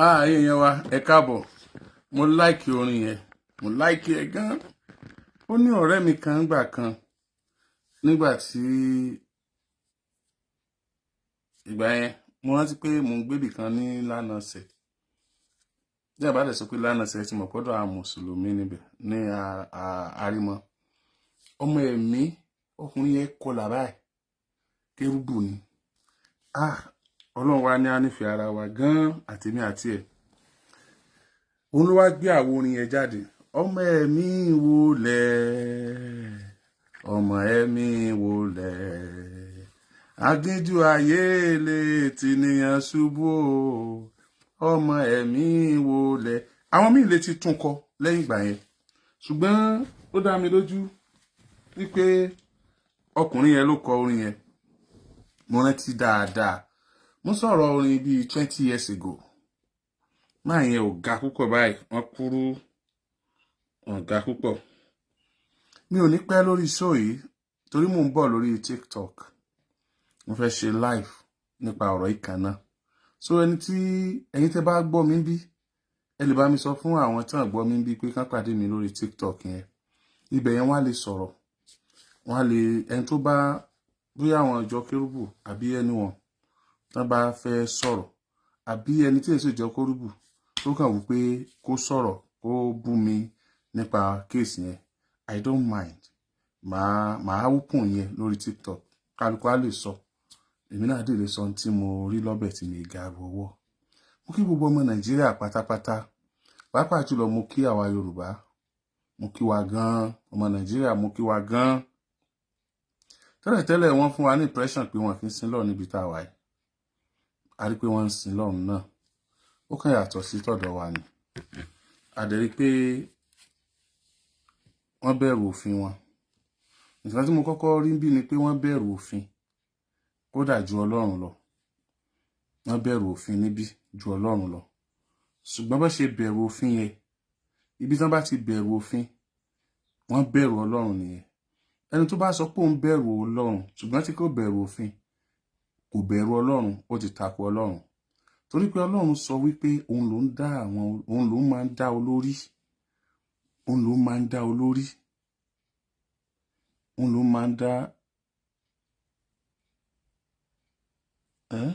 Ah, ẹ̀yin èèyàn wa, ẹ káàbọ̀. Mo like orin yẹn, mo like ẹ gan. Ó ní ọ̀rẹ́ mi kan gbà kan nígbà tí ìgbà yẹn, mo rántí pé mò ń gbébì kan ní Lánàṣẹ. Ní àbálẹ̀ sọ pé Lánàṣẹ ti mọ̀ pọ́dọ̀ àwọn mùsùlùmí níbẹ̀ ní Àrímọ. Ọmọ ẹ̀mí ọkùnrin yẹn kọlà báyìí, kérúbù ni. Ah, Ọlọ́run wa ní á nífẹ̀ẹ́ ara wa gan, àtèmi àti ẹ̀. Òun ló wá gbé àwo orin yẹn jáde. Ọmọ ẹ̀mí wọlé, ọmọ ẹ̀mí wọlé, agínjú ayé lè tìníyàn ṣubú o, ọmọ ẹ̀mí wọlé. Àwọn míì lè ti tún kọ lẹ́yìn ìgbà yẹn, ṣùgbọ́n ó dá mi lójú wípé ọkùnrin yẹn ló kọ orin yẹn. Mo rántí dáadáa, mo sọ̀rọ̀ orin bíi 20 years ago. Máa yẹn ò ga púpọ̀ báyìí, wọ́n kúrú, wọ́n ga púpọ̀. Mi ò ní pẹ́ lórí show yìí torí mò ń bọ̀ lórí TikTok. Mo fẹ́ ṣe live nípa ọ̀rọ̀ ìkànnà. So ẹni tí ẹ̀yin tẹ́ bá gbọ́ mi bí, ẹ lè bá mi sọ fún àwọn tí wọ́n gbọ́ mi bí pé kán pàdé mi lórí TikTok yẹn. Ibẹ̀ yẹn, wọ́n á lè sọ̀rọ̀, wọ́n á lè, ẹni tó bá bóyá àwọn ìjọ kérúbù àbí ẹni wọn tán bá fẹ́ sọ̀rọ̀, àbí ẹni tí èso ìjọ kérúbù tó kàn wí pé kó sọ̀rọ̀, kó bú mi nípa case yẹn, I don't mind. Màá open yẹn lórí TikTok, kálukú á lè sọ, èmi náà dè lè sọ ohun tí mo rí lọ́bẹ̀ tí mi ga ọwọ́. Mo kí gbogbo ọmọ Nàìjíríà pátápátá, pàápàá jùlọ mo kí àwa Yorùbá, mo kí wa gan. Ọmọ Nàìjíríà, mo kí wa gan. Tẹ́lẹ̀tẹ́lẹ̀, wọ́n fún wa ní impression pé wọ́n fi ń sin lọ́ọ̀ níbi tá a wà yìí. A rí pé wọ́n ń sin lọ́ọ̀ náà, ó kàn yàtọ̀ sí tọ̀dọ̀ wa ni. A dẹ̀ rí pé wọ́n bẹ̀rù òfin wọn. Nǹkan tí mo kọ́kọ́ rí bí ni pé wọ́n bẹ̀rù òfin kódà ju Ọlọ́run lọ. Wọ́n bẹ̀rù òfin níbí ju Ọlọ́run lọ. Ṣùgbọ́n bá ṣe bẹ̀rù òfin yẹn, ibi tí wọ́n bá ti bẹ̀rù òfin, wọ́n bẹ̀rù Ọlọ́run nìyẹn. Ẹni tó bá sọ pé òun bẹ̀rù Ọlọ́run ṣùgbọ́n tí kò bẹ̀rù òfin, kò bẹ̀rù Ọlọ́run, ó ti tako Ọlọ́run, torí pé Ọlọ́run sọ wípé òun ló ń dá àwọn, òun ló máa ń dá olórí, òun ló máa ń dá olórí, òun ló máa ń dá ẹ́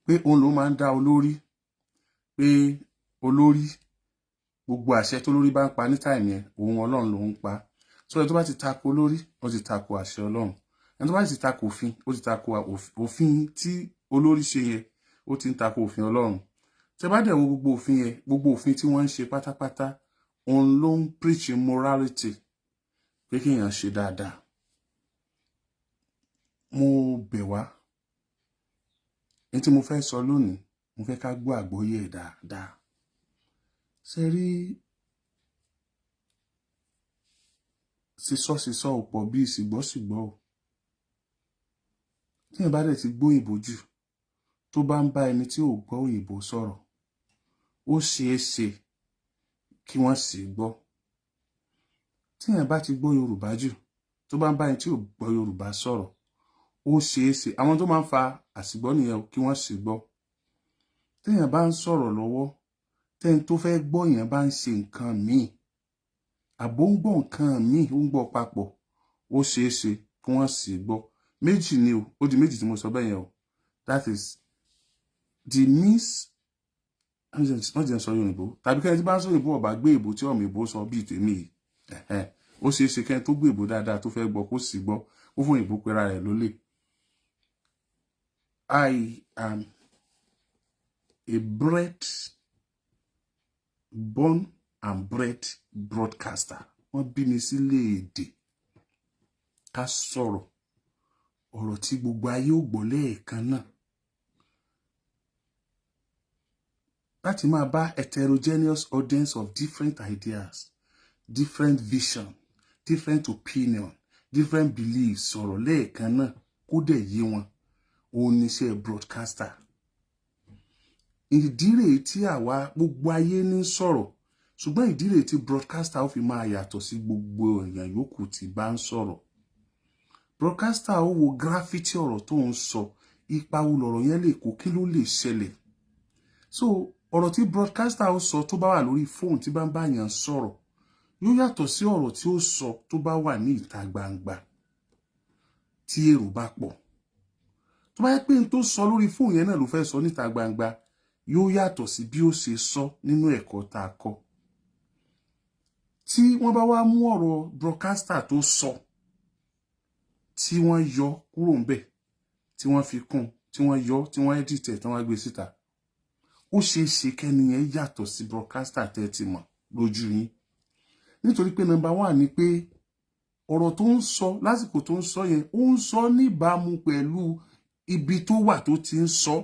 pé òun ló máa ń dá olórí, pé olórí, gbogbo àṣẹ tó lórí bá ń pa ní time yẹn, òun Ọlọ́run ló ń pa. So ẹni tó bá ti tako olórí, ó ti tako àṣẹ Ọlọ́run. Ẹni tó bá ti tako òfin, ó ti tako òfin tí olórí ṣe yẹn, ó ti ń tako òfin Ọlọ́run. Tẹ́ bá dẹ̀ wo gbogbo òfin yẹn, gbogbo òfin tí wọ́n ń ṣe pátápátá, òun ló ń preach morality, pé kéèyàn ṣe dáadáa. Mo bẹ̀ wá, ní tí mo fẹ́ sọ lónìí, mo fẹ́ ká gbọ́ àgbọ́yé ẹ̀ dáadáa. Ṣe rí, sísọ sísọ ò pọ̀ bíi sìgbọ́sìgbọ́ o. Tí èèyàn bá dẹ̀ ti gbọ́ òyìnbó jù, tó bá ń bá ẹni tí ò gbọ́ òyìnbó sọ̀rọ̀, ó ṣeé ṣe kí wọ́n sì gbọ́. Tí èèyàn bá ti gbọ́ Yorùbá jù, tó bá ń bá ẹni tí ò gbọ́ Yorùbá sọ̀rọ̀, ó ṣeé ṣe, àwọn tó máa ń fa àsìgbọ́ nìyẹn, kí wọ́n sì gbọ́. Téèyàn bá ń sọ̀rọ̀ lọ́wọ́, tẹ́ni tó fẹ́ gbọ́ yẹn bá ń ṣe nǹkan míì, àbó ń gbọ́ nǹkan míì, ó ń gbọ́ papọ̀, ó ṣeé ṣe kí wọ́n sì gbọ́. Méjì ni o, ó di méjì tí mo sọ bẹ́ẹ̀ yẹn o. That is the means. Wọ́n jẹ́ sọ Yorùbá tàbí kẹ́ni tí bá ń sọ òyìnbó ọ̀bá gbé ìbò tí ọmọ ìbò sọ bíi tèmi yìí, ó ṣeé ṣe kẹ́ni tó gbé ìbò dáadáa tó fẹ́ gbọ́ kó sì gbọ́, ó fún òyìnbó pera rẹ̀ lólè. I am a bred, born and bred broadcaster. Wọ́n bí mi sílé èdè ká sọ̀rọ̀, ọ̀rọ̀ tí gbogbo ayé ò gbọ́ lẹ́ẹ̀kan náà, láti máa bá heterogeneous audience of different ideas, different vision, different opinion, different beliefs sọ̀rọ̀ lẹ́ẹ̀kan náà, kó dẹ̀ yé wọn. Òun níṣẹ́ broadcaster. Ìdí rèé tí àwa gbogbo ayé ní sọ̀rọ̀, ṣùgbọ́n ìdí rèé tí broadcaster ó fi máa yàtọ̀ sí gbogbo èèyàn yòókù tí bá ń sọ̀rọ̀. Broadcaster ó wo gravity ọ̀rọ̀ tó ń sọ, ipa wo lọ̀rọ̀ yẹn lè kó, kí ló lè ṣẹlẹ̀. So ọ̀rọ̀ tí broadcaster ó sọ tó bá wà lórí fóònù tí bá ń bá yàn sọ̀rọ̀ yóò yàtọ̀ sí ọ̀rọ̀ tí ó sọ tó bá wà ní ìta gbangba tí èrò bá pọ̀. Tó bá yẹ pé n tó sọ lórí fóònù yẹn náà ló fẹ́ sọ níta gbangba, yóò yàtọ̀ sí bí ó ṣe sọ nínú ẹ̀kọ́ tá a kọ́. Tí wọ́n bá wá mú ọ̀rọ̀ broadcaster tó sọ, tí wọ́n yọ kúrò ńbẹ̀, tí wọ́n fi kún, tí wọ́n yọ, tí wọ́n edit ẹ̀, tí wọ́n gbé síta, ó ṣeé ṣe kẹ́ni yẹn yàtọ̀ sí broadcaster tẹ́ ti mọ̀ lójú yín, nítorí pé number one ni pé ọ̀rọ̀ tó ń sọ lásìkò tó ń sọ yẹn, ó ń sọ níbàámu pẹ̀lú ibi tó wà tó ti ń sọ.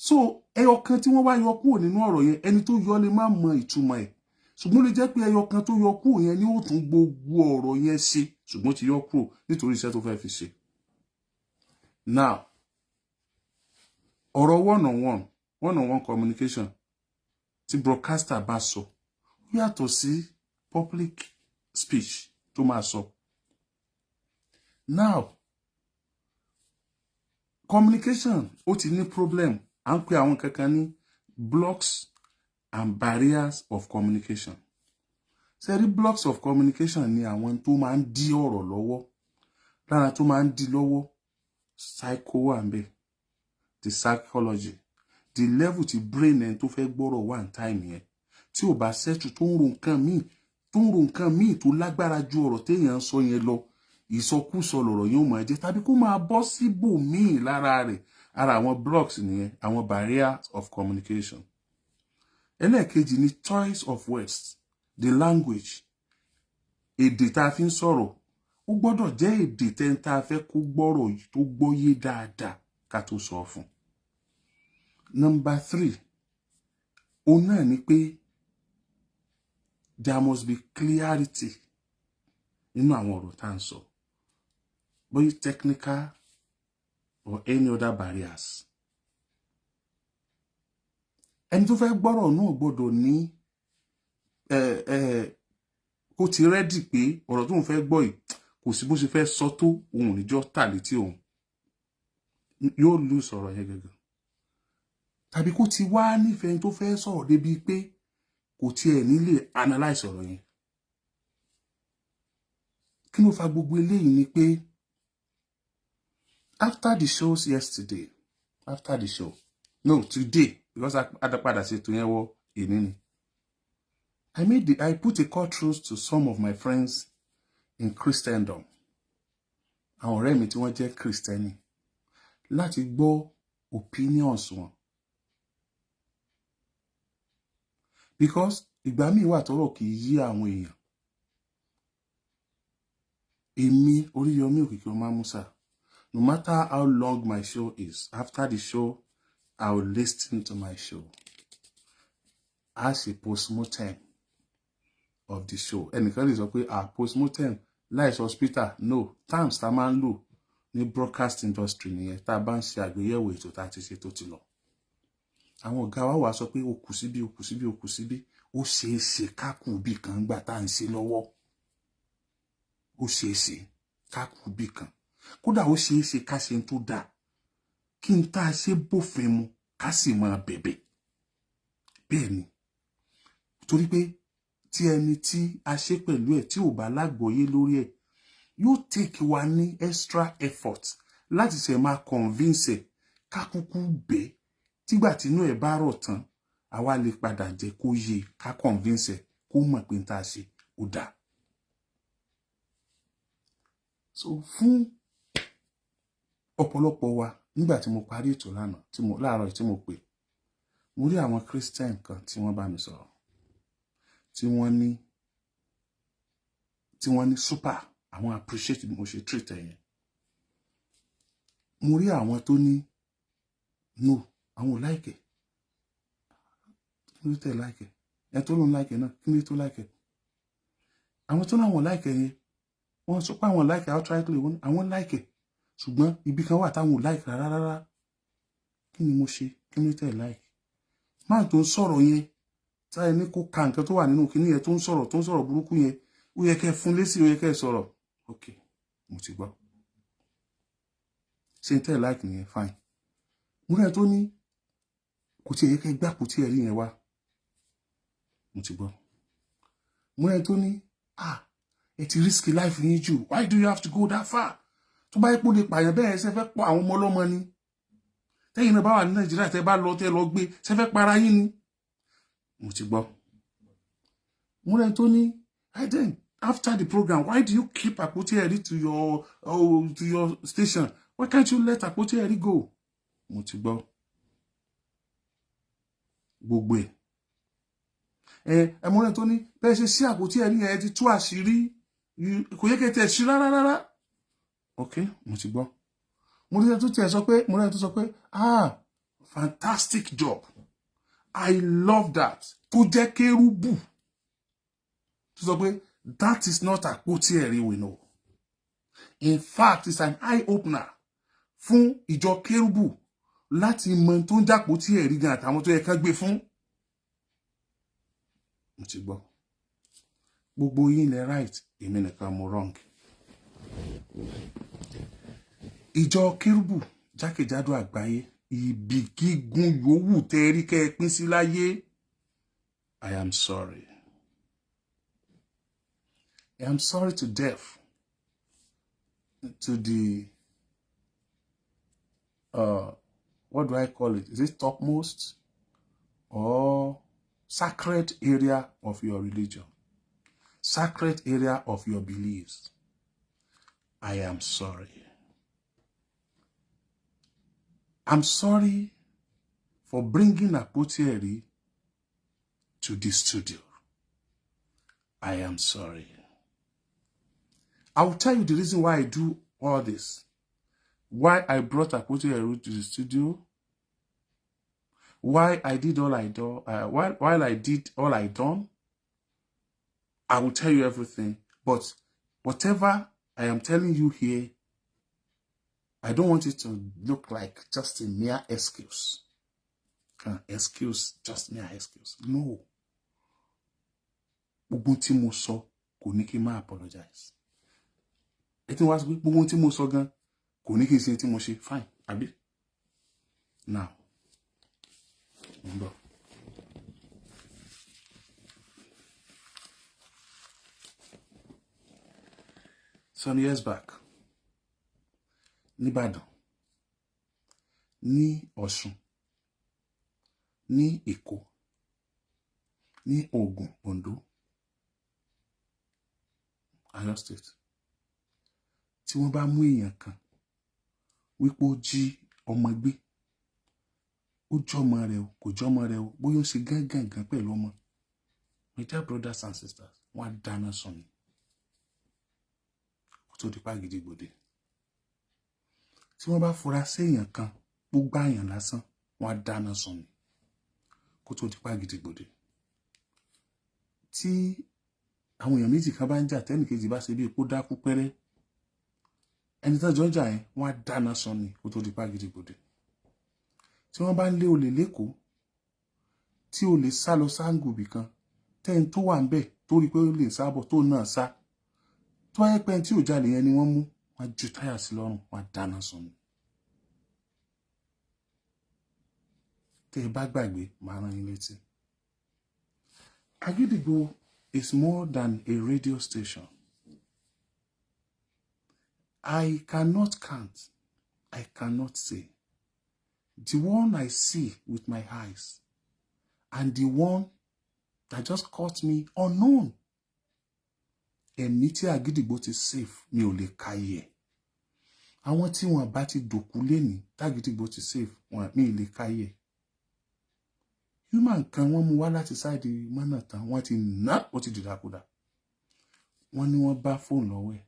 So ẹyọ kan tí wọ́n wá yọ kúrò nínú ọ̀rọ̀ yẹn, ẹni tó yọ lè má mọ ìtumọ̀ ẹ̀, ṣùgbọ́n ó lè jẹ́ pé ẹyọ kan tó yọ kúrò yẹn ni ó tún gbogbo ọ̀rọ̀ yẹn ṣe, ṣùgbọ́n ó ti yọ kúrò nítorí iṣẹ́ tó fẹ́ fi ṣe. Now, ọ̀rọ̀ one on one communication tí broadcaster bá sọ, ó yàtọ̀ sí public speech tó máa sọ. Now, communication ó ti ní problem. À ń pè àwọn kankan ní blocks and barriers of communication. Ṣé rí, blocks of communication ni àwọn tó máa ń dí ọ̀rọ̀ lọ́wọ́. Lára tó máa ń dí lọ́wọ́, psycho wà ń bẹ̀, the psychology, the level ti brain ẹni tó fẹ́ gbọ́rọ̀ wà ní time yẹn. Tí ò bá settle, tó ń ro nǹkan míì, tó ń ro nǹkan míì tó lágbára ju ọ̀rọ̀ téèyàn ń sọ yẹn lọ, ìsọkúsọ lọ̀rọ̀ yẹn ó máa jẹ́, tàbí kó máa bọ́ síbòmíì lára rẹ̀. Ara àwọn blocks nìyẹn, àwọn barriers of communication. Ẹlẹ́ẹ̀kejì ni choice of words, the language. Èdè tá a fi ń sọ̀rọ̀, ó gbọ́dọ̀ jẹ́ èdè tẹ́ni tá a fẹ́ kó gbọ́rọ̀ tó gbọ́yé dáadáa ká tó sọ fún. Number three, òun náà ni pé there must be clarity nínú àwọn ọ̀rọ̀ tá à ń sọ, bóyá technical or any other barriers. Ẹni tó fẹ́ gbọ́rọ̀ náà gbọ́dọ̀ ní kó ti ready pé ọ̀rọ̀ tó ń fẹ́ gbọ́ yìí, kò sí bó ṣe fẹ́ sọ tó, òun ò ní jọ́ tà létí òun, yóò lù sọ̀rọ̀ yẹn gẹ́gẹ́, tàbí kó ti wá nífẹ̀ẹ́ tó fẹ́ sọ̀rọ̀ débi pé kò tiẹ̀ ní lè analyse ọ̀rọ̀ yẹn. Kí ló fa gbogbo eléyìí? Ni pé after the shows yesterday, after the show, no, today, because a padà ṣètò yẹn wọ èní ni, I put a call through to some of my friends in Christendom, àwọn ọ̀rẹ́ mi tí wọ́n jẹ́ Kristẹni, láti gbọ́ opinions wọn, because ìgbà míì wà tọ́rọ̀ kì í yí àwọn èèyàn. Èmi, Oríyọmí Òkìkí Ọmọ Musa, no matter how long my show is, after the show I will listen to my show as a postmortem of the show. Ẹnìkan lè sọ pé, ah, postmortem láìsọ hospital. No, terms tá a máa ń lò ní broadcast industry nìyẹn. Tá a bá ń ṣe àgbéyẹ̀wò ètò tá a ti ṣe tó ti lọ, àwọn ọ̀gá wa wàá sọ pé ó kù síbí, ó kù síbí, ó kù síbí. Ó ṣeé ṣe ká kù bí kan gbà tá à ń ṣe lọ́wọ́, ó ṣeé ṣe ká kù bí kan. Kódà ó ṣeé ṣe ká ṣe tó dáa, kí n tá a ṣe bófin mu, ká sì máa bẹ̀bẹ̀. Bẹ́ẹ̀ ni, torí pé tí ẹni tí a ṣe pẹ̀lú ẹ̀ tí ò bá lágbọ́yé lórí ẹ̀, yóò take wa ní extra effort láti ṣe máa convince ẹ̀. Ká kúkú bẹ́ẹ̀, tígbà tínú ẹ̀ bá rọ̀ tán, àwa lè padà jẹ́ kó yé, ká convince ẹ̀ kó mọ̀ pé n tá a ṣe ó dáa. So fún ọ̀pọ̀lọpọ̀ wa, nígbà tí mo parí ètò lánàá, tí mo láàárọ̀ tí mo pè, mo rí àwọn Christian kan tí wọ́n bá mi sọ̀rọ̀, tí wọ́n ní super, àwọn appreciate bí mo ṣe treat ẹ yẹn. Mo rí àwọn tó ní no, àwọn ò like ẹ̀. Kí ló tẹ̀ like ẹ̀? Ẹ tó lóun like ẹ̀ náà, kí ló tó like ẹ̀? Àwọn tó láwọn like ẹ̀ yẹn, wọ́n sọ pé àwọn like ẹ̀ outrightly. Wọ́n ní àwọn like ẹ̀, ṣùgbọ́n ibi kan wà táwọn ò like rárá rárá. Kí ni mo ṣe? Kí ló tẹ̀ like? Máà tó ń sọ̀rọ̀ yẹn, táyà ní kó ka nǹkan tó wà nínú kinní yẹn, tó ń sọ̀rọ̀ burúkú yẹn, ó yẹ kẹ́ fún lésì, ó yẹ kẹ́ sọ̀rọ̀. Ok, Mo ti gbọ́. Ṣé n tẹ́ ẹ̀ like nìyẹn? Fine. Mo rẹ̀ tó ní kò tí ẹ̀ yẹ kẹ́ gbá àpótí ẹ̀rí yẹn wá. Mo ti gbọ́. Mo rẹ̀ tó ní, ah, ẹ ti risk life yín jù. Why do you have to go that far? Tó bá yẹ pé ó lè pààyàn bẹ́ẹ̀, ṣe fẹ́ pọ̀ àwọn ọmọ ọlọ́mọ ni? Tẹ́yìn náà bá wà ní Nàìjíríà, tẹ́ bá lọ, tẹ́ lọ gbé, ṣe fẹ́ para yín ni? Mo ti gbọ́. Mo rẹ̀ tó ní, I then after the program, why do you keep àpótí ẹ̀rí to your station? Why can't you let àpótí ẹ̀rí go? Mo ti gbọ́ gbogbo ẹ̀. Ẹ mo rẹ̀ tó ní bẹ́ẹ̀ ṣe sí àpótí ẹ̀rí yẹn, ẹ ti tú àṣírí, kò yẹ kẹ́ tẹ̀ sí rárá rárá. Ok, mo ti gbọ́. Mo rí ẹni tó tiẹ̀ sọ pé, mo rí ẹni tó sọ pé, ah, fantastic job, I love that, tó jẹ́ kérúbù, tó sọ pé that is not àpótí ẹ̀rí we know. In fact, it's an eye opener fún ìjọ kérúbù láti mọ tó ń jàpótí ẹ̀rí gan àtàwọn tó yẹ ká gbé fún. Mo ti gbọ́. Gbogbo yín lẹ right, èmi nìkan mo wrong. Ìjọ kérúbù jákèjádò àgbáyé, ibi gígùn yòówù tẹ́ rí kẹ́ ẹ pín sí láyé, I am sorry. I am sorry to death to the what do I call it? Is it topmost or sacred area of your religion, sacred area of your beliefs? I am sorry. I'm sorry for bringing Àpótí Ẹ̀rí to this studio. I am sorry. I will tell you the reason why I do all this. Why I brought Àpótí Ẹ̀rí to the studio. Why I did all I do. While I did all I done. I will tell you everything. But whatever I am telling you here, I don't want it to look like just a mere excuse. Excuse, just mere excuse. No. Gbogbo tí mo sọ kò ní kí n má apologize. Ẹ tí wá sọ pé gbogbo tí mo sọ gan kò ní kí n ṣe tí mo ṣe. Fine, àbí? Now, mo ń bọ̀. Some years back, nìbàdàn, ní Ọ̀ṣun, ní Èkó, ní Ògùn, Oǹdó, Ọ̀yọ́ State, tí wọ́n bá mú èèyàn kan wípé ó jí ọmọ gbé, ó jọmọ rẹ̀ o, kò jọmọ rẹ̀ o, bóyá ó ṣe gángangan pẹ̀lú ọmọ, my dear brothers and sisters, wọ́n á dáná sun ni kó tó di pa gidigbòde. Tí wọ́n bá fura séèyàn kan, gbogbo àyàn lásán, wọ́n á dáná sun ni kó tó di pa gidigbòde. Tí àwọn èèyàn méjì kan bá ń jà, tẹ́nìkejì bá ṣe bí epo dákú pẹ́rẹ́, ẹni tó jọ ń jà yẹn, wọ́n á dáná sun ni kó tó di pa gidigbòde. Tí wọ́n bá ń lé olè lẹ́kọ̀ọ́, tí olè sá lọ sáǹgù bì kan, tẹ́ni tó wà ń bẹ̀ tó rí pé ó lè sábọ̀ tó náà sá, tó wáyé pé ẹni tí ò jalè yẹn ni wọ́n mú, wọ́n á ju táyà sí lọ́rùn, wọ́n á dáná sun ni. Tẹ́ ẹ bá gbàgbé, màá rán yín létí. Agidigbo is more than a radio station. I cannot count. I cannot say. The one I see with my eyes and the one that just caught me unknown. Ẹ̀mí tí Àgídìgbò ti save, mi ò lè ka iye ẹ̀. Àwọn tí wọn bá ti dòkú lénìí tágídìgbò ti save wọn, mi ò lè ka iye ẹ̀. Human kan, wọ́n mú wá láti side mọ́nà tán, wọ́n ti ná, ó ti dìdàkudà. Wọ́n ní wọ́n bá fóònù lọ́wọ́ ẹ̀,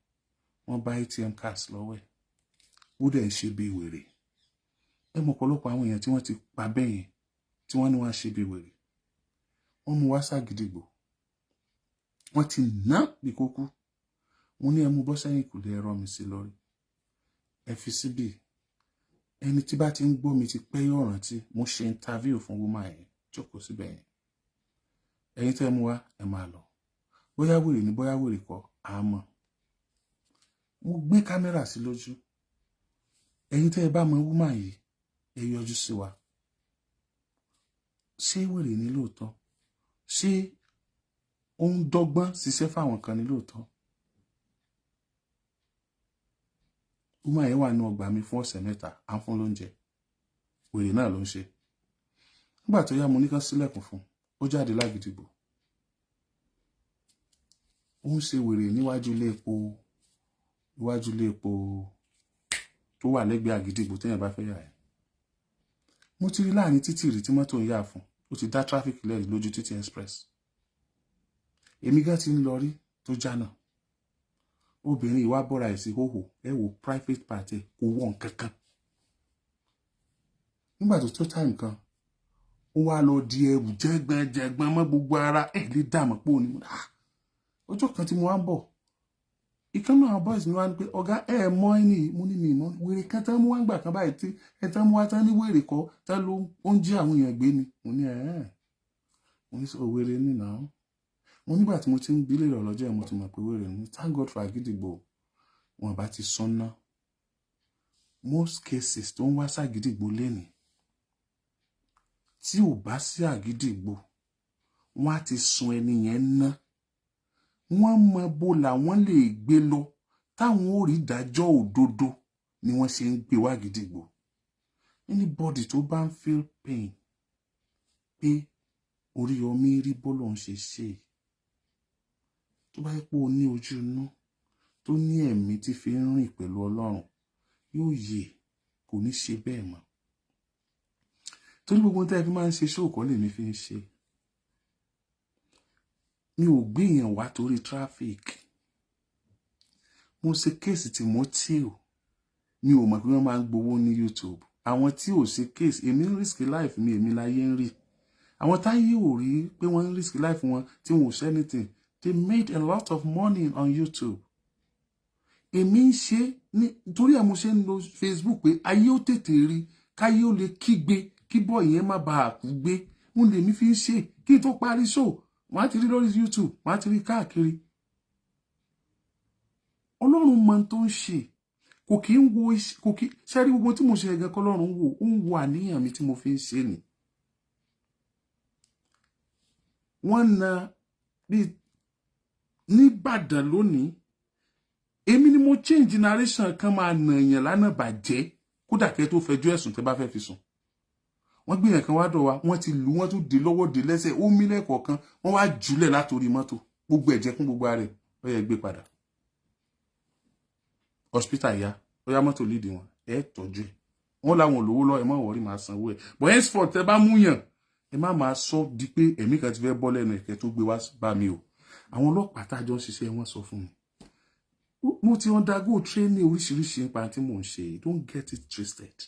wọ́n bá ATM cards lọ́wọ́ ẹ̀, ó dẹ̀ ń ṣe bí wèrè. Ẹ mọ̀ ọ̀pọ̀lọpọ̀ àwọn èèyàn tí wọ́n ti pa bẹ́ẹ̀ yẹn, tí wọ́n ní wọ́n á ṣe bí wèrè. Wọ́n mú wá ságídígbò, wọ́n ti ná bí kókú. Mo ní ẹ mú bọ́ sẹ́yìn kùlé, ẹ̀rọ mi sí lórí, ẹ fi síbì. Ẹni tí bá ti ń gbọ́ mi ti pẹ́ yóò rántí, mo ṣe interview fún woman yẹn, jókòó síbẹ̀ yẹn. Ẹ̀yin tẹ́ mú wá, ẹ máa lọ. Bóyá wèrè ni, bóyá wèrè kọ́, àmọ́ Mo gbé camera sí lójú. Ẹ̀yin tẹ́ ẹ bá mọ woman yìí, ẹ yọjú sí wa. Ṣé wèrè ní lóòótọ́? Ṣé ó ń dọ́gbọ́n ṣiṣẹ́ fáwọn kan ní lóòótọ́? Woman yẹn wà ní ọgbà mi fún ọ̀sẹ̀ 3, à ń fún lóúnjẹ. Wèrè náà ló ń ṣe. Nígbà tó yá, mo ní kán sílẹ̀kùn fún, ó jáde lágídígbò. Ó ń ṣe wèrè níwájú ilé epo, níwájú ilé epo tó wà lẹ́gbẹ̀ẹ́ Àgídìgbò téèyàn bá fẹ́ yà ẹ́. Mo ti rí láàrin títì rí tí mọ́tò ń yà fún, ó ti dá traffic lẹ́rìí lójú títì express. Èmi gán ti ń lọ rí tó jánà. Obìnrin ìwà bọ́ra ẹ̀ sí hóhò, ẹ wo private part ẹ̀, kò wọ̀ nǹkan kan. Nígbà tó tó time kan, ó wá lọ di ẹrù jẹ́gbẹ́jẹ́gbọ́n mọ́ gbogbo ara ẹ̀, lè dààmú pò ní. Ọjọ́ kan tí mo wá ń bọ̀, ìkan náà, àwọn boys mi wá ní pé, "Ọ̀gá, ẹ mọ ẹni?" Mo ní mi mọ. Wèrè kan tán mú wá ń gbà kan báyìí tí ẹ tán mú wá tán ní wèrè kọ́ tán ló ń jí àwọn èèyàn gbé ni. Mo ní ẹ̀, mo ní sọ wèrè ní náà. Mo nígbà tí mo ti ń bílẹ̀ rọ̀ lọ́jọ́ yẹn, mo ti mọ̀ pé wèrè ni. Thank God for Àgídìgbò, wọn bá ti sọ́nà. Most cases tó ń wá ságídìgbò lénìí, tí ò bá sí Àgídìgbò, wọn á ti sun ẹni yẹn ná. Wọ́n mọ bó làwọn lè gbé lọ táwọn ò rí ìdájọ́ òdodo ni wọ́n ṣe ń gbé wá Àgídìgbò. Anybody tó bá ń feel pain pé Oríyọmí rí bọ́lọ̀ ń ṣe ṣe, tó bá yẹ pé o ní ojú inú tó ní ẹ̀mí tí fi ń rìn pẹ̀lú Ọlọ́run, yóò yè, kò ní ṣe bẹ́ẹ̀ mọ́. Torí gbogbo tẹ́ ẹ fi máa ń ṣe ṣóòkọ́ lèmi fi ń ṣe. Mi ò gbé èèyàn wá torí traffic. Mo ṣe case Timothy, mi ò mọ̀ pé wọ́n máa ń gbowó ní YouTube. Àwọn tí ò ṣe case, èmi ń risk life mi, èmi láyé ń rí. Àwọn táyé ò rí pé wọ́n ń risk life wọn tí wọn ò ṣe anything, they made a lot of money on YouTube. Èmi ń ṣe ní torí ẹ̀ mo ṣe ń lo Facebook pé ayé ó tètè rí, káyé ó lè kígbe, kí bọ́ ìyẹn má bàa kú gbé. Ń lèmi fi ń ṣe. Kí n tó parí show, wọ́n á ti rí lórí YouTube, wọ́n á ti rí káàkiri. Ọlọ́run mọ tó ń ṣe, kò kí ń wo, kò kí ṣẹ́rí. Gbogbo tí mo ṣe ẹ̀gẹ́ kọ́lọ́run wò, ó ń wo àníyàn mi tí mo fi ń ṣe ni. Wọ́n na bí nìbàdàn lónìí, èmi ni mo change narration kan, máa nà èèyàn lánàá bàjẹ́. Kódà kẹ́ tó fẹjọ́ ẹ̀sùn tẹ́ bá fẹ́ fi sùn, wọ́n gbé yẹn kan wá dọ̀ wa, wọ́n ti lù, wọ́n tún dé lọ́wọ́, dé lẹ́sẹ̀, ó mí lẹ́kọ̀ọ̀kan, wọ́n wá jùlẹ̀ látòrí mọ́tò, gbogbo ẹ̀jẹ̀ kún gbogbo ara ẹ̀. Ó yẹ gbé padà hospital ya, ó yá mọ́tò lídìí wọn, ẹ tọ́jú ẹ̀. Wọ́n láwọn olówó lọ, ẹ má worry, máa sanwó ẹ̀. But henceforth, tẹ́ bá mú yàn, ẹ má máa sọ di pé ẹ̀mí kan ti fẹ́ bọ́ lẹ́nu ẹ̀kẹ́ tó gbé wá bá mi o. Àwọn ọlọ́pàá tá a jọ ń ṣiṣẹ́, wọ́n sọ fún mi. Mo ti undergo training oríṣiríṣi nípa tí mò ń ṣe. Don't get it twisted.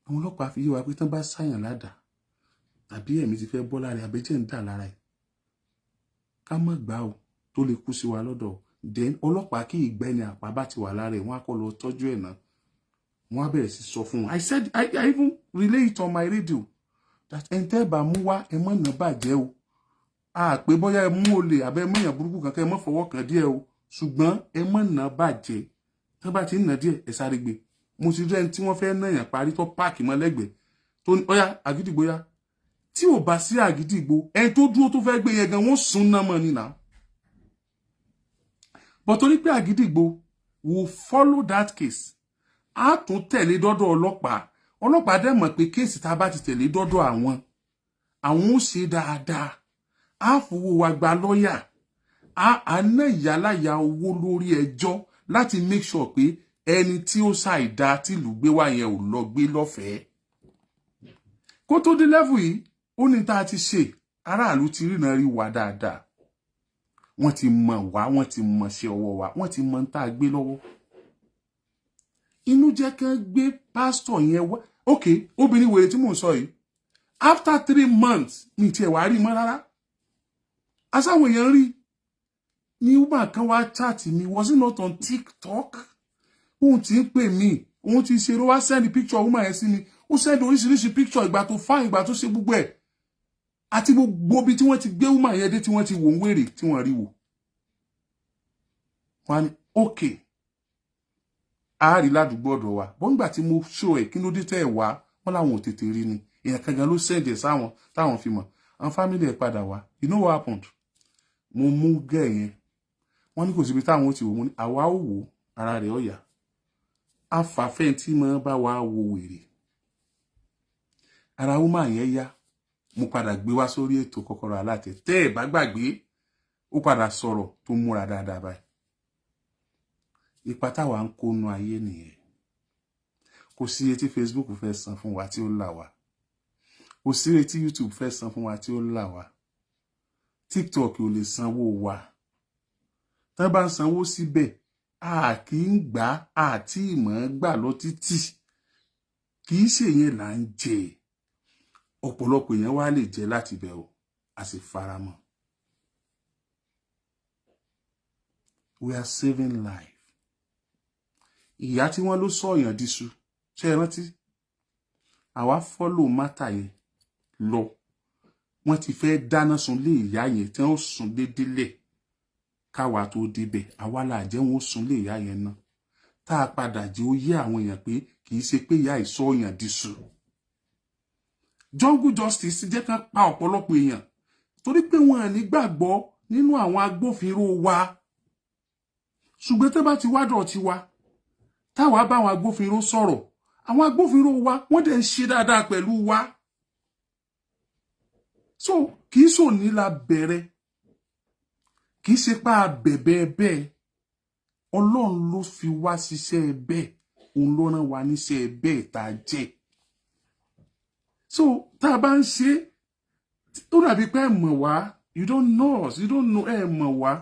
Àwọn ọlọ́pàá fi yé wa pé tán bá sáyàn ládàá tàbí ẹ̀mí ti fẹ́ bọ́ lára ẹ̀, àbẹ́jẹ́ ń dà lára ẹ̀, ká má gbà ó tó lè kú sí wa lọ́dọ̀. Then ọlọ́pàá kí ìgbẹ́ni àpá bá ti wà lára ẹ̀, wọ́n á kọ́ lọ tọ́jú ẹ̀ náà, wọ́n á bẹ̀rẹ̀ sí sọ fún wọn. I said I even relay it on my radio that ẹn tẹ́ bá mú wá, ẹ mọ̀ náà bàjẹ́ o. A pé bóyá ẹ mú olè àbẹ́ mú èèyàn burúkú kankan, ẹ mọ̀ fọwọ́ kàn díẹ̀ o, ṣùgbọ́n ẹ mọ̀ náà bàjẹ́. Tẹ́ bá ti ń nà díẹ̀, ẹ sáré gbé. Mo ti rí ẹni tí wọ́n fẹ́ náyàn parí tó park mọ́ lẹ́gbẹ̀ẹ́ tó ní ọyá Àgídìgbò yá. Tí ò bá sí Àgídìgbò, ẹni tó dúró tó fẹ́ gbé yẹn gan, wọ́n sún náà mọ́ ni nà. But torí pé Àgídìgbò will follow that case, á tún tẹ̀lé dọ́dọ̀ ọlọ́pàá. Ọlọ́pàá dẹ̀ mọ̀ pé case tá a bá ti tẹ̀lé dọ́dọ̀ àwọn, àwọn ó ṣe dáadáa. Á fowó wa gba lọ́ọ̀yà, á ná ìyáláyà owó lórí ẹjọ́ láti make sure pé ẹni tí ó ṣàìdá tìlú gbé wá yẹn ò lọ gbé lọ́fẹ̀ẹ́. Kó tó dé level yìí, ó ní tá a ti ṣe, aráàlú ti ríran rí wa dáadáa. Wọ́n ti mọ̀ wá, wọ́n ti mọ̀ ṣe ọwọ́ wa, wọ́n ti mọ̀ ń tá a gbé lọ́wọ́. Inú jẹ́ kán gbé pásítọ̀ yẹn wá. Ok, obìnrin wèrè tí mò ń sọ yìí, after 3 months ní tiẹ̀ wá rí mọ́ rárá. Asáwọn èèyàn rí ní woman kan wá chat mi. Was it not on TikTok? Òun ti ń pè mí, òun ti ṣe ló wá send picture woman yẹn sí mi. Ó send oríṣiríṣi picture, ìgbà tó fine, ìgbà tó ṣe gbogbo ẹ̀, àti gbogbo ibi tí wọ́n ti gbé woman yẹn dé, tí wọ́n ti wò ń wèrè, tí wọ́n rí wò. Wọ́n á ní okay, a rí ládùúgbò ọ̀dọ̀ wa bọ́n. Nígbà tí mo ṣó ẹ̀, kí ló dé tẹ́ ẹ̀ wá? Wọ́n láwọn ò tètè rí ni. Èèyàn kan gan ló send ẹ̀ sáwọn táwọn fi mọ̀. Àwọn family ẹ̀ padà wá. You know what happened? Mo mú gẹ̀ yẹn, wọ́n ní kò síbi táwọn ó ti wò. Mo ní àwa ó wò, ara rẹ̀ ó yá. Afàfẹ́ tí mo bá wa wo wèrè, ara woman yẹn yá. Mo padà gbé wá sórí ètò Kọ́kọ́rọ́ Alátẹ. Tẹ́ ẹ̀ bá gbàgbé, ó padà sọ̀rọ̀ tó múra dáadáa báyìí. Ipa táwa ń kónú ayé nìyẹn. Kò sí iye tí Facebook fẹ́ san fún wa tí ó là wá. Kò sí iye tí YouTube fẹ́ san fún wa tí ó là wá. TikTok ò lè sanwó wa. Tán bá ń sanwó síbẹ̀, a kì í gbà àti ìmọ̀ gbà lọ títì. Kì í ṣe yẹn là ń jẹ. Ọ̀pọ̀lọpọ̀ èèyàn wá lè jẹ láti bẹ̀ o, a sì faramọ́. We are saving life. Ìyá tí wọ́n ló sọ̀yàn díṣu, ṣé ẹ rántí? Àwa follow matter yẹn lọ. Wọ́n ti fẹ́ dáná sun lé ìyá yẹn tí wọ́n sùn dédélẹ̀ káwa tó débẹ̀. Àwa là jẹ́ wọn ó sun lé ìyá yẹn náà, tá a padà jẹ́ ó yé àwọn èèyàn pé kì í ṣe pé ìyá ìsọ̀yàn díṣu. Jungle justice jẹ́ ká pa ọ̀pọ̀lọpọ̀ èèyàn torí pé wọn à ní gbàgbọ́ nínú àwọn agbófinró wa. Ṣùgbọ́n tó bá ti wádọ̀ tiwa, táwa bá àwọn agbófinró sọ̀rọ̀, àwọn agbófinró wa, wọ́n dẹ̀ ń ṣe dáadáa pẹ̀lú wa. So kì í sòní la bẹ̀rẹ̀, kì í ṣe pé a bẹ̀bẹ̀ bẹ́ẹ̀. Ọlọ́run ló fi wá ṣiṣẹ́ bẹ́ẹ̀, òun ló rán wa níṣẹ́ bẹ́ẹ̀ tá a jẹ́. So tá a bá ń ṣe, ó dàbí pé ẹ mọ̀ wá. You don't know us, you don't know. Ẹ mọ̀ wá,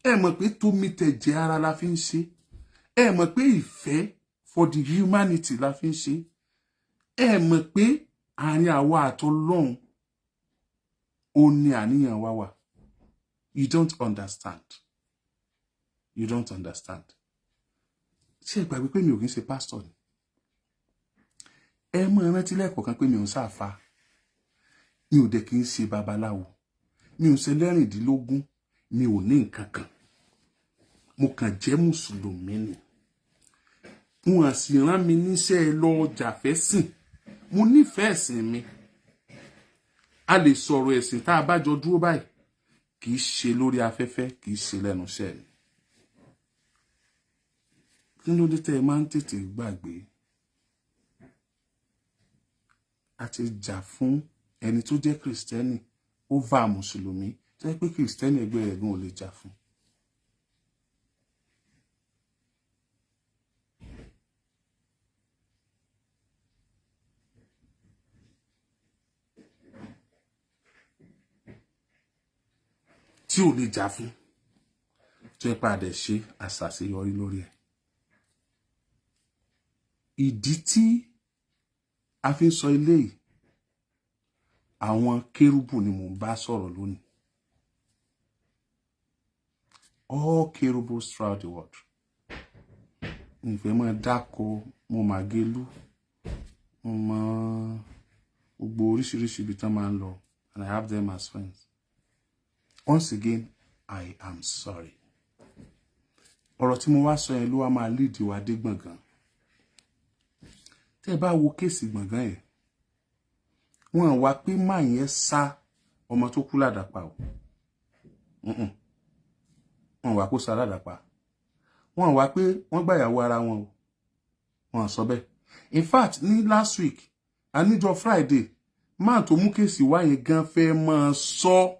ẹ mọ̀ pé tómi tẹ̀jẹ̀ ara la fi ń ṣe. Ẹ mọ̀ pé ìfẹ́ for the humanity la fi ń ṣe. Ẹ mọ̀ pé àárín àwa àtọlọ́hun ó ní àníyàn wa wà. You don't understand, you don't understand. Ṣé ẹ gbàgbé pé mi ò kí ń ṣe pastor ni? Ẹ mọ̀ rántí lẹ́ẹ̀kọ̀ọ̀kan pé mi ò ń ṣàfà, mi ò dẹ̀ kí ń ṣe babaláwo, mi ò ṣe lẹ́rìndínlógún, mi ò ní nǹkan kan. Mo kàn jẹ́ mùsùlùmí ni. Wọn sì rán mi níṣẹ́ lọ jàfẹ́sìn. Mo nífẹ̀ẹ́ ẹ̀sìn mi. A lè sọ̀rọ̀ ẹ̀sìn tá a bá jọ dúró báyìí. Kì í ṣe lórí afẹ́fẹ́, kì í ṣe lẹ́nu iṣẹ́ mi. Kí ló dé tẹ́ ẹ máa ń tètè gbàgbé? A ti jà fún ẹni tó jẹ́ kìrìsìtẹ́nì over mùsùlùmí tó jẹ́ pé kìrìsìtẹ́nì ẹgbẹ́ rẹ̀ gan ò lè jà fún. Tí ò lè jà fún, tó yẹ pé a dẹ̀ ṣe àṣàṣeyọrí lórí ẹ̀. Ìdí tí a fi ń sọ eléyìí, àwọn kérúbù ni mò ń bá sọ̀rọ̀ lónìí, all kérúbù throughout the world. Nfẹ́ máa dáko, mo mà gélú, mo mọ gbogbo oríṣiríṣi ibi tán máa ń lọ, and I have them as friends. Once again, I am sorry. Ọ̀rọ̀ tí mo wá sọ yẹn ló wá máa lead wa dé Gbọ̀ngàn. Tẹ́ ẹ bá wo case Gbọ̀ngàn yẹn, wọ́n wá pé máa yẹn sá ọmọ tó kú ládàpá o. Wọ́n wá kó sá ládàpá. Wọ́n wá pé wọ́n gbàyàwó ara wọn o. Wọ́n sọ bẹ́ẹ̀. In fact, ní last week, àníjọ́ Friday, máà tó mú case wá yẹn gan fẹ́ máa sọ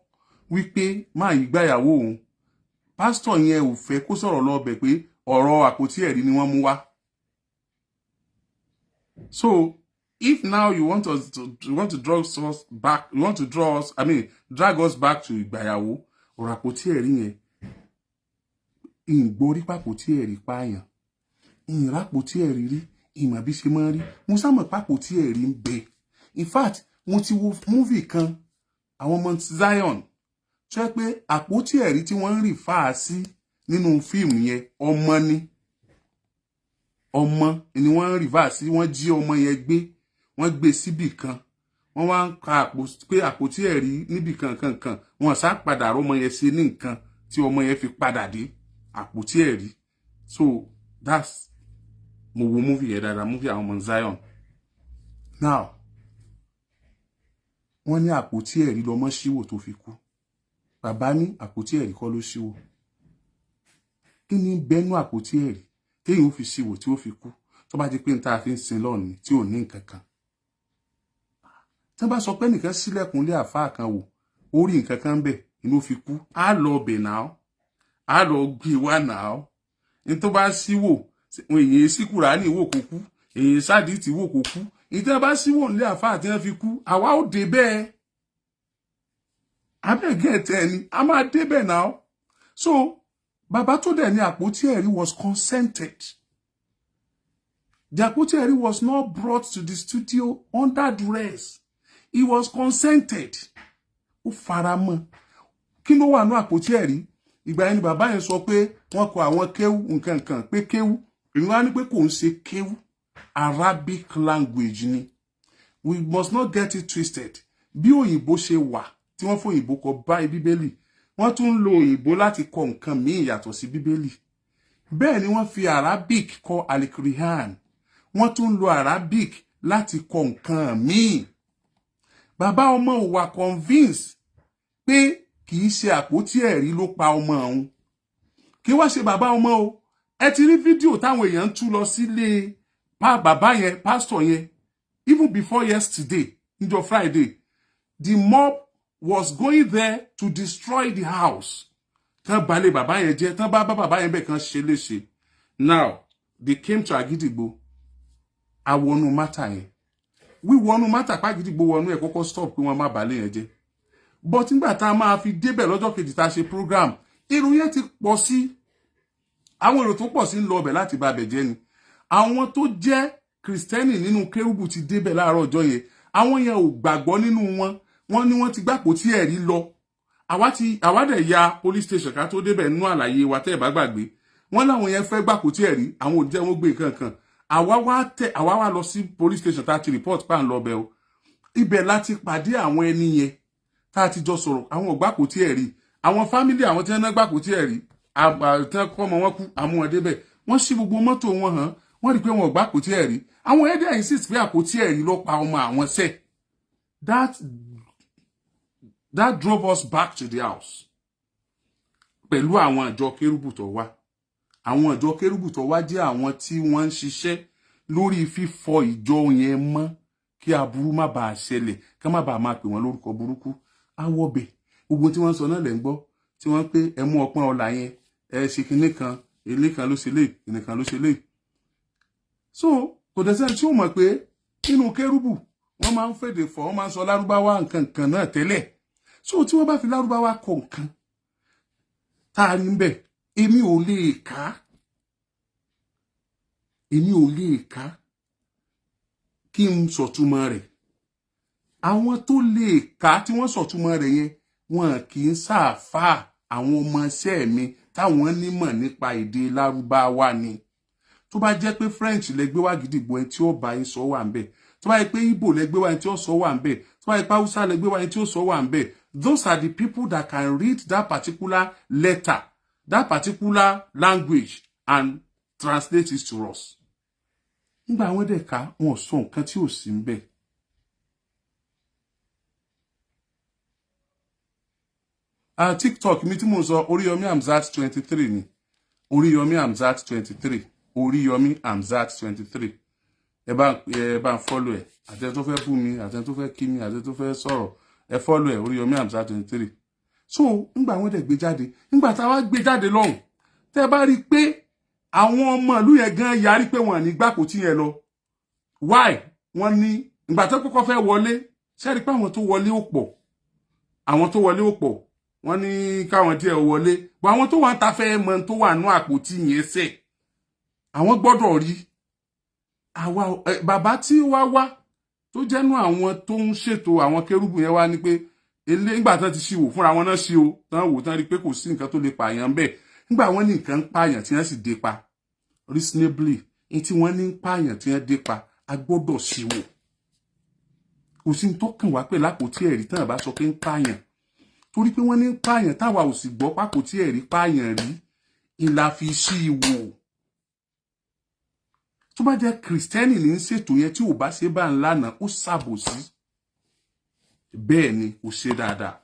wípé máa yí gbàyàwó òun. Pásítọ̀ yẹn ò fẹ́ kó sọ̀rọ̀ lọ bẹ̀ pé ọ̀rọ̀ àpótí ẹ̀rí ni wọ́n mú wá. So if now you want to draw us back, you want to draw us, I mean, drag us back to ìgbàyàwó, ọ̀rọ̀ àpótí ẹ̀rí yẹn, ìgbórí pàpótí ẹ̀rí pààyàn, ìrápótí ẹ̀rí rí, ìmọ̀ bí ṣe máa ń rí. Mo sámọ̀ pàpótí ẹ̀rí ń bẹ. In fact, mo ti wo movie kan, àwọn Mount Zion, tó yẹ pé àpótí ẹ̀rí tí wọ́n ń rì fáa sí nínú fíìmù yẹn, ọmọ ni, ọmọ ni wọ́n ń rì fáa sí. Wọ́n jí ọmọ yẹn gbé, wọ́n gbé síbì kan, wọ́n wá ń ka àpò pé àpótí ẹ̀rí níbì kan kan kan. Wọ́n sá padà rọ́mọ yẹn ṣe ní nǹkan tí ọmọ yẹn fi padà dé. àpótí ẹ̀rí. So that's, mo wo movie yẹn dáadáa, movie àwọn ọmọ Zion. Now, wọ́n ní àpótí ẹ̀rí lọmọ ṣíwò tó fi kú. Bàbá ní àpótí ẹ̀rí kọ́ ló ṣíwò. Kí ni bẹ́nu àpótí ẹ̀rí téèyàn ó fi ṣíwò tí ó fi kú, tó bá di pé n ta fi ń sin lọ́ọ̀ni tí ò ní nǹkan kan? Tí wọ́n bá sọ pé nìkan sílẹ̀kùn lé àfáà kan wò, ó rí nǹkan kan bẹ̀ inú fi kú, á lọ ọbẹ̀ náà, á lọ gbé wá náà. Ní tó bá síwò, èyàn sí Kùránì wò kó kú, èyàn sádìtì wò kó kú. Ní tí wọ́n bá síwò nílé àfáà tí wọ́n fi kú, àwa ó dé bẹ́ẹ̀. Abẹ́gẹ́ tẹ́ ni a máa débẹ̀ náà. So bàbá tó dẹ̀ ní àpótí ẹ̀rí was consented. The àpótí ẹ̀rí was not brought to the studio under duress. He was consented. Ó fara mọ́. Kí ló wà ní àpótí ẹ̀rí? Ìgbà yẹn ni bàbá yẹn sọ pé wọ́n kọ àwọn kéwú nǹkan kan, pé kéwú. Èmi wá ní pé kò ń ṣe kéwú, Arabic language ni. We must not get it twisted. Bí òyìnbó ṣe wà tí wọ́n fún òyìnbó kọ báyìí Bíbélì, wọ́n tún ń lo òyìnbó láti kọ nǹkan míì yàtọ̀ sí Bíbélì. Bẹ́ẹ̀ ni wọ́n fi Arabic kọ Alikurihan, wọ́n tún ń lo Arabic láti kọ nǹkan míì. Bàbá ọmọ ò wà convince pé kì í ṣe àpótí ẹ̀rí ló pa ọmọ òun. Kí wá ṣe bàbá ọmọ o. Ẹ ti rí fídíò táwọn èèyàn ń tú lọ sílé pa bàbá yẹn, pásítọ̀ yẹn. Even before yesterday, níjọ́ Friday, the mob was going there to destroy the house, tán balẹ̀ bàbá yẹn jẹ́, tán bá bá bàbá yẹn bẹ́ẹ̀ kan ṣe léṣe. Now they came to Agidigbo. Awọnú matter yẹn, wíwọnú matter pàgídígbò wọnú ẹ̀ kọ́kọ́ stop pé wọ́n má balẹ̀ yẹn jẹ́. But nígbà tá a máa fi débẹ̀ lọ́jọ́ kejì tá a ṣe program, èrò yẹn ti pọ̀ sí. Àwọn èrò tó pọ̀ sí ń lọ ọbẹ̀ láti ba abẹ̀ jẹ́ ni. Àwọn tó jẹ́ Kìrìsìtẹ́nì nínú kérúbù ti débẹ̀ láàárọ̀ ọjọ́ yẹn. Àwọn yẹn ò gbàgbọ́ nínú wọn. Wọ́n ní wọ́n ti gbàpò tí ẹ̀rí lọ. Àwa ti àwa dẹ̀ ya police station ká tó débẹ̀. Nínú àlàyé wa, tẹ́ ẹ̀ bá gbàgbé, wọ́n láwọn yẹn fẹ́ gbàpò tí ẹ̀rí, àwọn ò jẹ́ wọ́n gbé nǹkan kan. Àwa wá tẹ, àwa wá lọ sí police station tá a ti report pa ń lọ bẹ̀ o. Ibẹ̀ láti pàdé àwọn ẹni yẹn tá a ti jọ sọ̀rọ̀. Àwọn ò gbàpò tí ẹ̀rí. Àwọn family àwọn tí wọ́n ná gbàpò tí ẹ̀rí, tí wọ́n kọ́ ọmọ wọn kú, àmú wọn débẹ̀. Wọ́n ṣí gbogbo mọ́tò wọn hàn, wọ́n rí i pé wọn ò gbàpò tí ẹ̀rí. Àwọn ẹ̀dẹ̀ insist pé àpótí ẹ̀rí ló pa ọmọ àwọn sẹ́. That drove us back to the house pẹ̀lú àwọn àjọ kérúbù tó wá. Àwọn ìjọ kérúbù tó wá jẹ́ àwọn tí wọ́n ń ṣiṣẹ́ lórí fífọ ìjọ yẹn mọ́, kí aburú má bàa ṣẹlẹ̀, ká má bàa máa pè wọ́n lórúkọ burúkú. Awọ́bẹ̀ gbogbo tí wọ́n sọ náà lẹ́ ń gbọ́, tí wọ́n pé ẹ mú ọpọ́n ọlà yẹn, ẹ ṣe kinní kan, ilé kan ló ṣe lé, kinní kan ló ṣe lé. So kò dẹ̀ sẹ́ni tí ó mọ̀ pé nínú kérúbù, wọ́n máa ń fèdè fọ̀, wọ́n máa ń sọ Lárúbáwá nǹkan kan náà tẹ́lẹ̀. So tí wọ́n bá fi Lárúbáwá kọ nǹkan tá a rí ń bẹ̀, èmi ò lè kà á, èmi ò lè kà á kí n sọ̀túmọ̀ rẹ̀. Àwọn tó lè kà á tí wọ́n sọ̀túmọ̀ rẹ̀ yẹn, wọn kì í ṣàfà. Àwọn ọmọọṣẹ́ mi táwọn nímọ̀ nípa èdè Lárúbáwá ni. Tó bá jẹ́ pé French lẹ gbé wá Gidigbo, ẹni tí ó bá yín sọ wà ń bẹ̀. Tó bá yẹ pé Igbo lẹ gbé wá, ẹni tí ó sọ wà ń bẹ̀. Tó bá yẹ pé Hausa lẹ gbé wá, ẹni tí ó sọ wà ń bẹ̀. Those are the people that can read that particular letter, that particular language, and translate it to us. Nígbà wọn dẹ̀ ká, wọn ò sọ nǹkan tí ò sí ń bẹ̀. TikTok mi tí mo sọ, Oríyọmí Hamzat 23 ni. Oríyọmí Hamzat 23, Oríyọmí Hamzat 23. Ẹ bá ń follow ẹ. Àtẹ tó fẹ́ bú mi, àtẹ tó fẹ́ kí mi, àtẹ tó fẹ́ sọ̀rọ̀, ẹ follow ẹ, Oríyọmí Hamzat 23. So ńgbà wọn dẹ̀ gbé jáde, ńgbà tá a wá gbé jáde lọ́hùn, tẹ́ bá rí i pé àwọn ọmọ ìlú yẹn gan yarí pé wọn ní gbàpótí yẹn lọ. Why? Wọ́n ní ìgbà tó kọ́kọ́ fẹ́ wọlé, ṣe rí pé àwọn tó wọlé ò pọ̀? Àwọn tó wọlé ò pọ̀. Wọ́n ní káwọn díẹ̀ wọlé bọ́. Àwọn tó wà ń ta fẹ́ mọ tó wà nú àpótí yẹn sẹ̀, àwọn gbọ́dọ̀ rí. Àwa bàbá tí wá wá tó jẹ́nu àwọn tó ń ṣètò àwọn kérúbù yẹn wá ní pé ilé nígbà tán ti ṣíwò fúnra wọn náà ṣí o, tán wò tán rí pé kò sí nǹkan tó lè pààyàn bẹ́ẹ̀. Nígbà wọ́n ní nǹkan ń pààyàn tí wọ́n sì dé pa, reasonably, ní tí wọ́n ní ń pààyàn tí wọ́n dé pa, a gbọ́dọ̀ ṣíwò. Kò sí ní tó kàn wá pé lápòtí ẹ̀rí tán bá sọ pé ń pààyàn, torí pé wọ́n ní ń pààyàn, táwa ò sì gbọ́ pápòtí ẹ̀rí pààyàn rí. Ìlà fi sí i wò. Tó bá jẹ́ Kìrìsìtẹ́nì ní í ṣètò yẹn, tí ò bá ṣe bá ń lánàá, ó ṣàbòsí. Bẹ́ẹ̀ ni, kò ṣe dáadáa.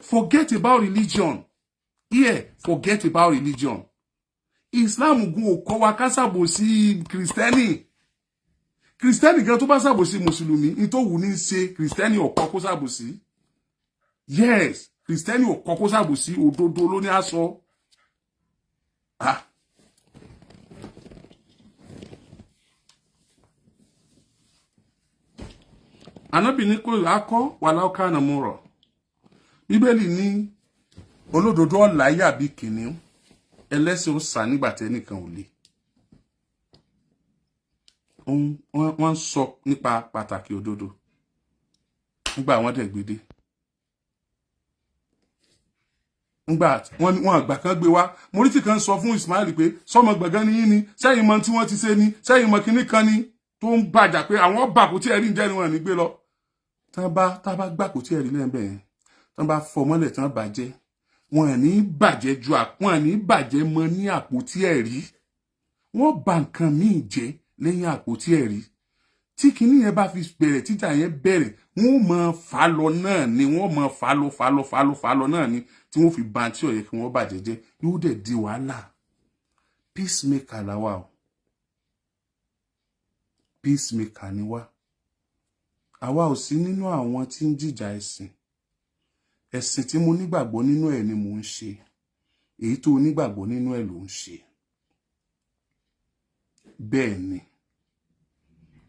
Forget about religion here, forget about religion. Islam gun ò kọ́ wa ká ṣàbòsí Kìrìsìtẹ́nì. Kìrìsìtẹ́nì gan tó bá ṣàbòsí Mùsùlùmí ní tó wù ní ṣe, Kìrìsìtẹ́nì ò kọ́ kó ṣàbòsí. Yes, Kìrìsìtẹ́nì ò kọ́ kó ṣàbòsí. Òdodo ló ní aṣọ. Ah. Ànábì ní kò akọ́ wà láwùkánà mú rọ̀. Bíbélì ní olódodo ọ̀la yàbí kìnìún, ẹlẹ́sìn ó sà nígbà tẹ́nìkan ò lè. Wọ́n ń sọ nípa pàtàkì òdodo nígbà wọ́n dẹ̀ gbédé, nígbà wọ́n àgbà kan gbé wá. Mo rí tí kan sọ fún Ismail pé sọmọ gbọ̀ngàn ni yín ni sẹ́yìn mọ tí wọ́n ti ṣe ni sẹ́yìn mọ kinní kan ni tó ń bàjà pé àwọn bà kò tí ẹ̀rí ń jẹ́ ni wọ́n ní gbé lọ. Tá bá gbà kò tí ẹ̀rí lẹ́ẹ̀bẹ̀ yẹn, tán bá fọ mọ́lẹ̀, tán bàjẹ́, wọn ní bàjẹ́ ju wọn ní bàjẹ́ mọ́ ní àpótí ẹ̀rí. Wọ́n bà nǹkan míì jẹ́ lẹ́yìn àpótí ẹ̀rí. Tí kinní yẹn bá fi bẹ̀rẹ̀, tíjà yẹn bẹ̀rẹ̀, wọ́n máa fà lọ náà ni, wọ́n máa fà lọ, fà lọ, fà lọ, fà lọ náà ni, tí wọ́n fi ba tí ó yẹ kí wọ́n bàjẹ́ jẹ́. Yóò dẹ̀ di wàhálà. Peacemaker làwa o, peacemaker ni wá. Àwa ò sí nínú àwọn tí ń jìjà ẹ̀sìn. Ẹ̀sìn tí mo nígbàgbọ́ nínú ẹ̀ ni mò ń ṣe, èyí tó onígbàgbọ́ nínú ẹ̀ ló ń ṣe. Bẹ́ẹ̀ ni,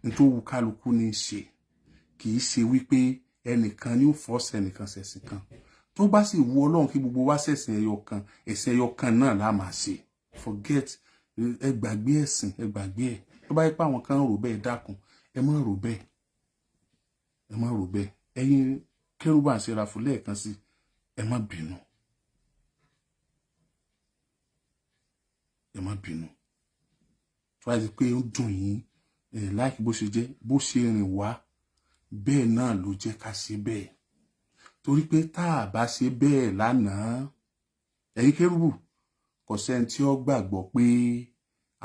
n tó wu kálukú ní í ṣe. Kì í ṣe wípé ẹnìkan ní ó fọ́ọ̀sì ẹnìkan ṣẹ̀sìn kan. Tó bá sì wu Ọlọ́run kí gbogbo wa ṣẹ̀sìn ẹyọ kan, ẹ̀sìn ẹyọ kan náà la máa ṣe. Forget, ẹ gbàgbé ẹ̀sìn, ẹ gbàgbé ẹ̀. Tó bá yẹ pé àwọn kan ń rò bẹ́ẹ̀, dákun, ẹ má rò bẹ́ẹ̀, ẹ má rò bẹ́ẹ̀. Ẹ̀yin Kérúbù àti Séráfù, lẹ́ẹ̀kan sí, ẹ má bínú, ẹ má bínú. Tó bá ti pé ó dùn yín ẹ láìkí bó ṣe jẹ́, bó ṣe rìn wá bẹ́ẹ̀ náà ló jẹ́ ká ṣe bẹ́ẹ̀, torí pé tá a bá ṣe bẹ́ẹ̀ lánàá, ẹ̀yin Kérúbù, kò sẹ́ni tí ó gbàgbọ́ pé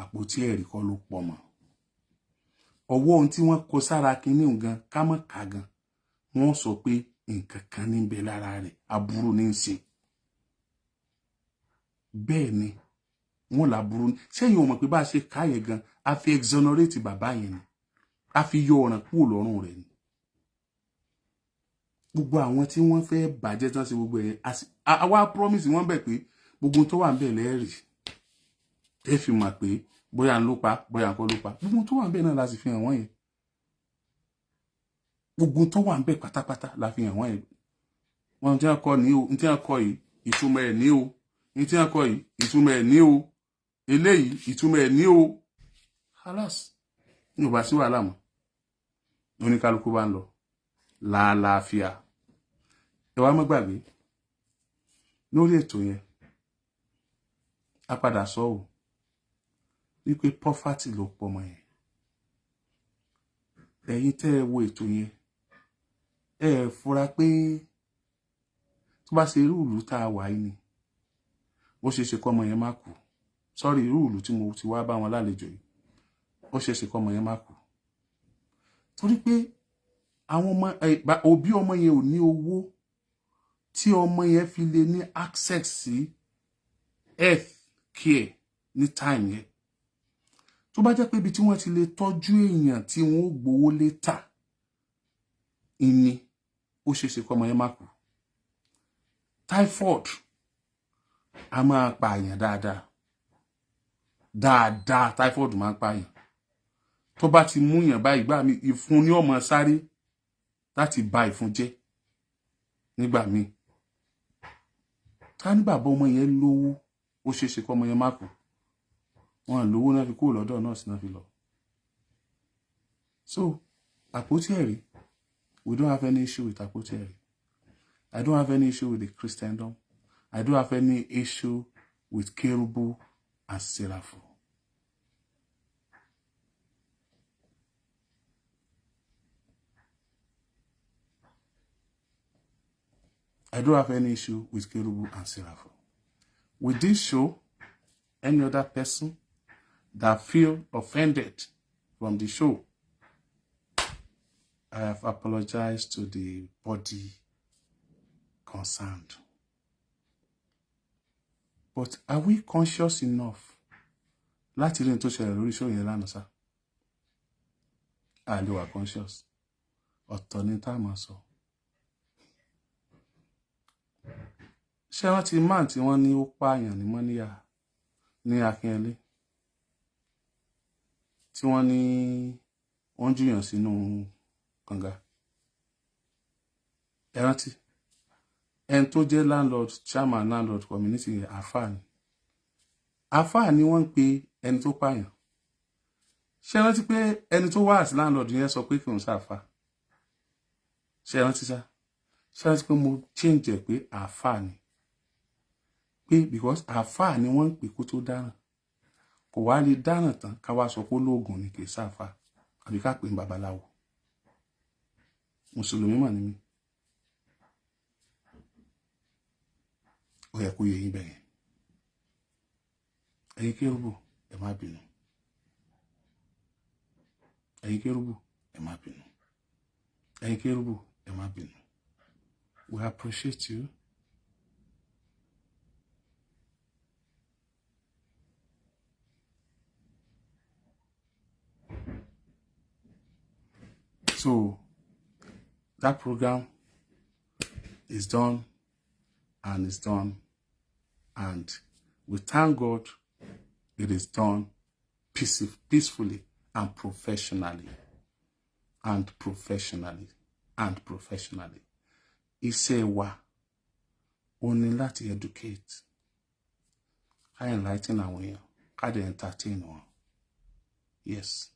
àpótí ẹ̀rí kọ́ ló pọ̀ mọ́. Ọwọ́ ohun tí wọ́n kọ sára kinní gan, ká mọ̀ ká gan, wọ́n sọ pé nǹkan kan ní bẹ lára rẹ̀, aburú ní í ṣe. Bẹ́ẹ̀ ni, wọ́n làburú ní sẹ́yìn. Ò mọ̀ pé bá a ṣe ká yẹn gan, a fi exonerate bàbá yẹn ni, a fi yọ ọ̀ràn kúrò lọ́rùn rẹ̀ ni. Gbogbo àwọn tí wọ́n fẹ́ bàjẹ́ tán sí gbogbo ẹ̀yẹn, àwa promise wọ́n bẹ̀ pé gbogbo tó wà ń bẹ̀ lẹ́rìí ẹ fi mọ̀ pé bóyá ń ló pa, bóyá ń kọ́ ló pa. Gbogbo tó wà ń bẹ̀ náà la sì fi hàn wọ́n yẹn. Gbogbo tó wà ń bẹ̀ pátápátá la fi hàn wọ́n yẹn. Wọ́n tí wọ́n kọ ní o, tí wọ́n kọ yìí, ìtumọ̀ ẹ̀ ní o, ní tí wọ́n kọ yìí, ìtumọ̀ ẹ̀ ní o, eléyìí, ìtumọ̀ ẹ̀ ní o. Halas, ní ò bá sí wàhálà mọ́, oníkálukú bá ń lọ làálàáfíà. Ẹ wá má gbàgbé lórí ètò yẹn, a padà sọ ọ́ wípé poverty ló pọ̀ mọ́ yẹn. Ẹ̀yin tẹ́ ẹ wo ètò yẹn, ẹ fura pé tó bá ṣe irú ìlú tá a wà yìí ni, ó ṣeé ṣe kọ́mọ yẹn má kú. Sọ́rí, irú ìlú tí mo ti wá bá wọn lálejò yìí, ó ṣeé ṣe kọ́mọ yẹn má kú, torí pé àwọn ọmọ òbí ọmọ yẹn ò ní owó tí ọmọ yẹn fi lè ní access sí health care ní time yẹn. Tó bá jẹ́ pé ibi tí wọ́n ti lè tọ́jú èèyàn tí wọ́n ó gbowó létà ìní, ó ṣeé ṣe kọ́mọ yẹn má kú. Typhoid a máa pààyàn dáadáa dáadáa. Typhoid máa ń pààyàn. Tó bá ti mú yàn báyìí, gbà mí, ìfun ní ọmọ sáré láti ba ìfun jẹ́ nígbà míì. Ká ní bàbá ọmọ yẹn lówó, ó ṣeé ṣe kọ́mọ yẹn má kú. Wọn lówó náà fi kúrò lọ́dọ̀ nọ́ọ̀sì náà fi lọ. So àpótí ẹ̀rí, we don't have any issue with àpótí ẹ̀rí. I don't have any issue with the Christendom. I don't have any issue with Kerubu and Seraphim. I don't have any issue with Kerubu and Seraphim. With this show, Any other person that feel offended from the show, I have apologized to the body concerned. But are we conscious enough láti rí n tó ṣẹlẹ̀ lórí show yẹn lánàá sá? A lè wà conscious. Ọ̀tọ̀ ni tá a máa sọ. Ṣé wọ́n ti máà tí wọ́n ní ó pààyàn ní Mọ́níyà ní Akínyẹlé, tí wọ́n ní wọ́n jùyàn sínú kànga? Ẹ rántí ẹni tó jẹ́ landlord, chairman landlord community yẹn? Àáfàá ni, àáfàá ni wọ́n ń pe ẹni tó pààyàn. Ṣé ẹ rántí pé ẹni tó wá àti landlord yẹn sọ pé kí òun ṣàfà? Ṣé ẹ rántí sá? Ṣé ẹ rántí pé mo change ẹ pé àáfàá ni, pé because àáfàá ni wọ́n ń pè kó tó dáràn? Kò wá lè dáràn tán ká wá sọ pé olóògùn ni, kì í ṣàfà, àbí ká pè ní babaláwo. Mùsùlùmí mà ní mí. Ó yẹ kó yé yín bẹ́yẹn. Ẹ̀yin kérúbù, ẹ má bínú. Ẹ̀yin kérúbù, ẹ má bínú. Ẹ̀yin kérúbù, ẹ má bínú. We appreciate you. So that program is done and is done, and we thank God it is done peacefully and professionally and professionally and professionally. Iṣẹ́ wa ó ní láti educate, ká enlighten àwọn èèyàn, ká dẹ̀ entertain wọn. Yes,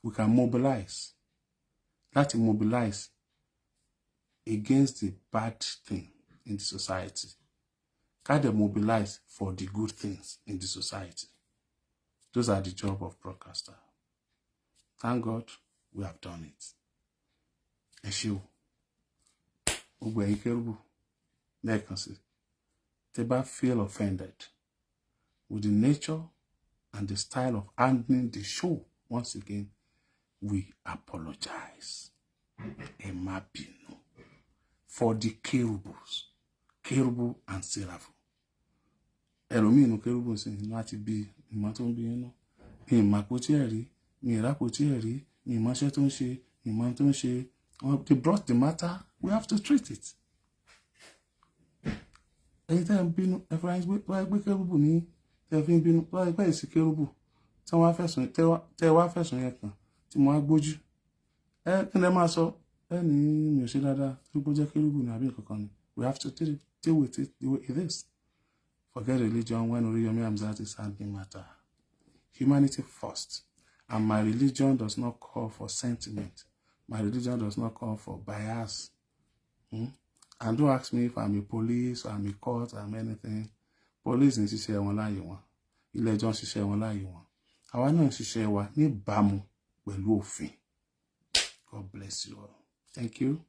we can mobilize, láti mobilize against the bad thing in the society, ká dẹ̀ mobilize for the good things in the society. Those are the job of broadcaster. Thank God we have done it. Ẹ ṣé o, gbogbo ẹ̀yin kérúbù. Lẹ́ẹ̀kan sí, tẹ́ bá feel offended with the nature and the style of handling the show, once again, we apologize. Ẹ má bínú. For the kerubus, kérúbù and seraphim. Ẹlòmíì inú kérúbù sí inú àti bí ìmọ̀ tó ń bí inú mi, ìmọ̀ àpótí ẹ̀rí mi, ìrápótí ẹ̀rí mi, ìmọ̀ṣẹ́ tó ń ṣe, ìmọ̀ tó ń ṣe. They brought the matter, we have to treat it. Ẹ̀yin tẹ́ ń bínú, ẹ fara wáyé pé kérúbù ní tẹ́ fi ń bínú, wáyé pé èsì kérúbù tí wọ́n fẹ̀sùn, tẹ́ wá fẹ̀sùn yẹn kàn tí mo wá gbójú ẹ, kí ni ẹ máa sọ? Ẹ ní mi ò ṣe dáadáa tó gbó jẹ́ kérúbù ní àbí nǹkan kan ni. We have to deal with it the way it is. Forget religion when Oriyomi Hamzat is handling matter. Humanity first. And my religion does not call for sentiment. My religion does not call for bias. And don't ask me if I'm a police or I'm a court or I'm anything. Police ń ṣiṣẹ́ wọn láàyè wọn, ilé ẹjọ́ ń ṣiṣẹ́ wọn láàyè wọn, àwa náà ń ṣiṣẹ́ wa níbàámu pẹ̀lú òfin. God bless you all. Thank you.